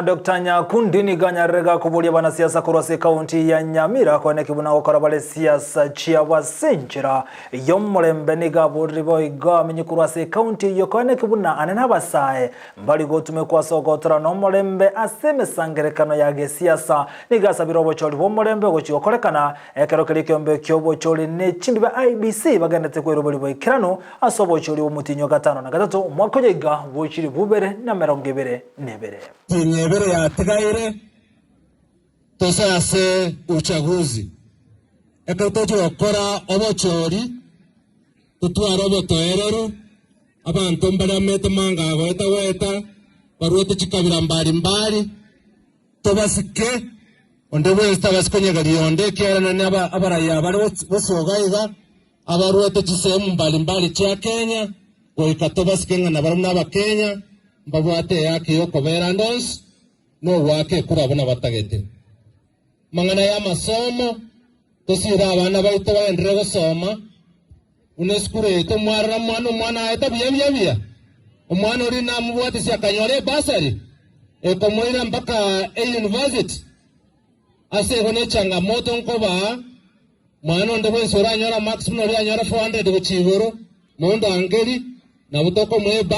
Doctor Nyakundi nigo anyarire gakoboria abanasiasa korwa ase ekaunti ya Nyamira koeneki buna gokora bare siasa chiabo ase enchera y'omorembe. Nigo aborire boigo amenye korwa ase ekaunti eyio koeneki buna ane nabasae mbari gotumekwa ase ogotora nomorembe ase emesangerekano ya gesiasa. Nigo asabire obochori bw'omorembe ogochia gokorekana ekero keria ekeombe ki'obochori ne chimbibe IEBC bagenderete kweroberia boikeranu ase obochori bw'omotienyi o gatano na gatato omwaka oyo iga bw'echilifu bubere na emerongo ebere na ebere. Tienyi ebere yatigaire tose ase uchaguzi. Ekero tochia gokora obochori, totware obotoereru, abanto mbare amete manga agoeta goeta, barwete chikabira mbari mbari, Tobasike, onde bwensi tabasi konyegeria onde, ekiagera nonye abaraiyo abare bosio iga iga, abarwete chisehemu mbari mbari chia Kenya, goika tobasike ng'a nabarabwo n'Abakenya, mbabwate ehaki y'okobeera ande onsi, na ogoaka ekura buna batagete. Amang'ana y'amasomo, tosiire abana baito bagenderere gosoma, buna esukuru yaito mwarora omwana omwana aete buya buya buya, omwana oria namobwatisia akanyora ebursary ekomoira mpaka euniversity, ase igo nechangamoto nkobaa, mwana onde bwensi oranyore amarks buna oria anyora 400 gochia igoro, monto angeri, nabo tokomoa ebursary.